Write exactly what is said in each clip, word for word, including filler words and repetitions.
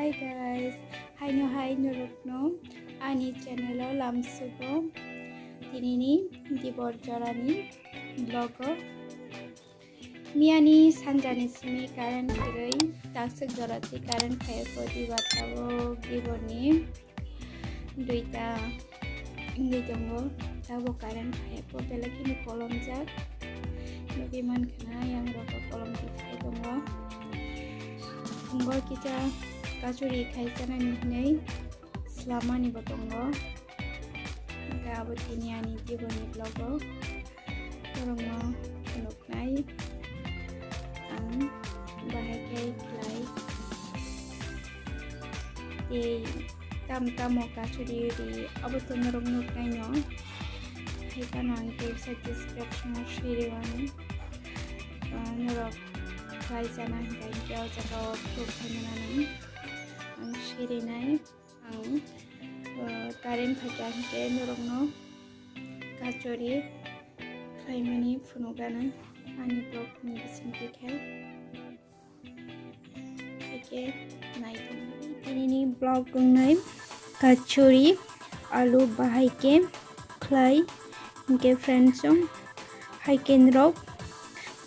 Hey guys, haino hai norokno ani channel o lamsugo tinini dibor jorani vlog o. Miyani sanjani simi current kwrwi takswk jora twi current phaiya kho diba tabuk diborni duita wngwi tongo, tabuk current phaiya kho belai kheno kolomjak. Nugwi mankha na yang rogo kolom twi phai tongo. Phungo kisa kachuri khai chanani hinwi swlamani bo tongo. Hwnkhe abo tini ani diboni vlog o norokno phunuknai ang bahai khe khlai. Tei tam tamo kachuri ri abo to norok nuknai no. Hai phano ang teisa description o siri wani. Ah, norok khlai chana hinkhe hinkhe o jaga o proof khaimani ang sirinai. Ang, uh, current phaikha hinkhe norokno kachori khlaimani phunukgana ani vlog ni bisingtwi khe. Haikhe naitong. Tinini vlog wngnai kachori alu bahai khe khlai hinkhe friends song haikhe norok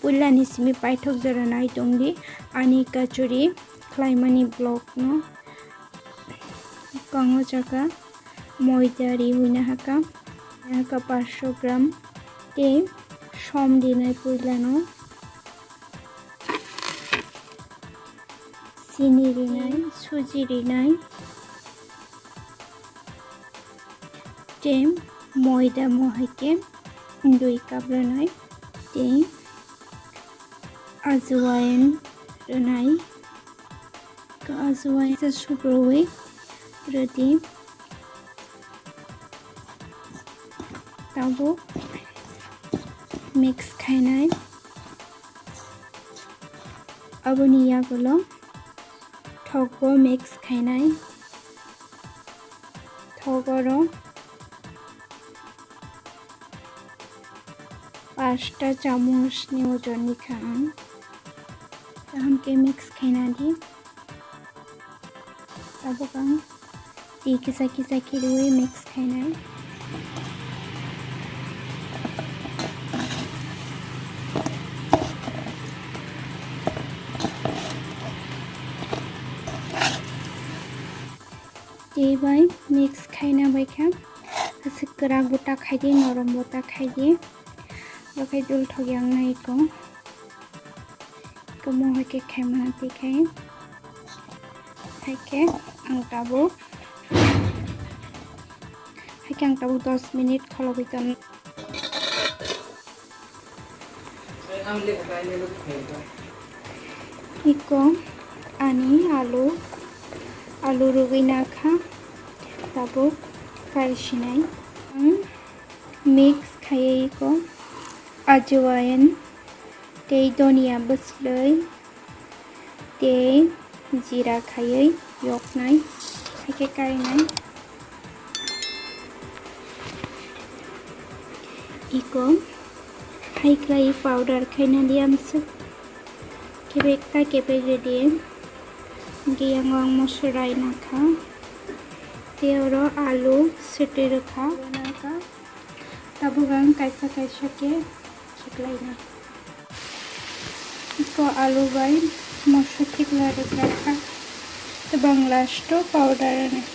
puilani simi paithok jora naitongdi ani kachori khlaimani vlog no. Kango chaka moida riwi nahaka, nahaka paanch sho gram tei som rinai puilano. Sini rinai, suji rinai, tei moida mo hai khe dui cup rinai, tei ajwain rinai. Kazuai se subrui rwdi. Tabuk mix khainai. Aboni yagulo thokbo mix khainai. Thok oro pasta chamuch ni ojon ni kha ang. Kaham khe mix khaina di. Tabuk ang twi kisa kisa khe rwui mix khainai. Tei bai mix khaina bai kha. Aswk kwrak bo ta khai di, norom bo ta khai di. Bo khai dul thok yang nai ko. Komo hai khe khaima twi khai. Hai khe ang tabuk, hai khe ang tabuk dos minute kholobwi ton. Iko ani alu, alu rwgwi nakha, tabuk kari sinai. Ang mix khaiwi iko ajwain tei donia bwswlwi tei jira khaiwi yoknai, hai khe karinai. Iko hai khlai powder khaina di amswk kebek ta kebek rwdi. Hwnkhe yango ang moso rai nakha. Tei oro alu swtwi rwkha. Tabuk ang kaisa kaisa khe khiklaina. Iko alu bai moso thikla rwkha kha. Tei bang last o powder rwnai.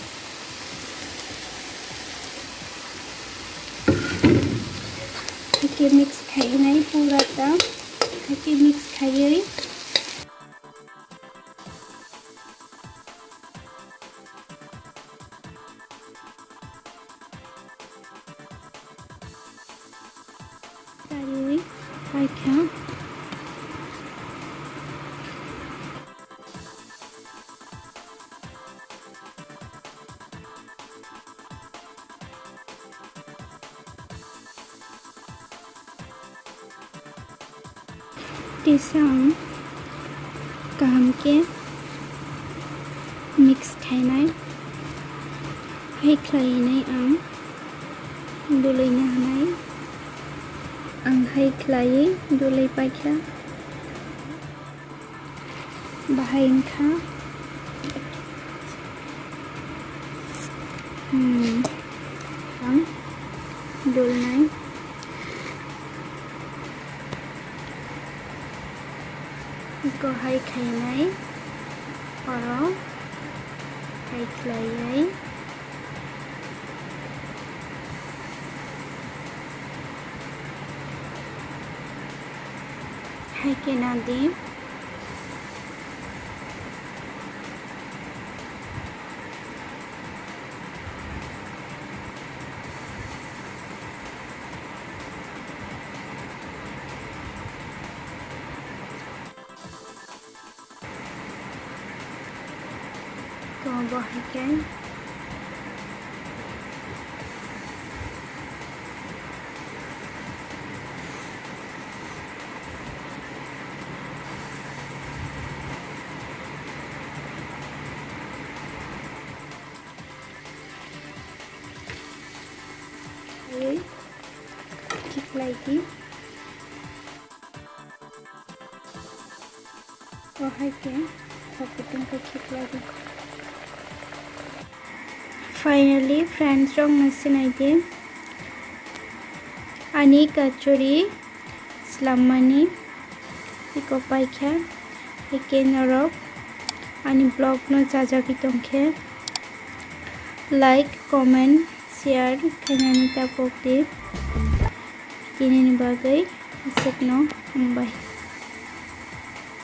Hai khe mix khainai pura ta. Hai khe mix khaiwi. Kariwi paikha. Tisa ang kaham khe mix khainai, hai khlaiwi ang dulwi nahanai, ang hai khlaiwi dulwi paikha. Bahai wngkha Hmm. Ang dulnai. Iko hai khainai. Oro hai khlaiwi. Hai khe nadi. Tongo bo hai khe. Ai, khiklai di. O hai khe, thok kutung khe khiklai di. Finally, friends rok no sinai di. Ani kachori slammani iko paikha. Hai khe norok ani vlog no chajagwi tongkhe, like, comment, share khainani ta pok di. Tinini bagwi aswkno hambai.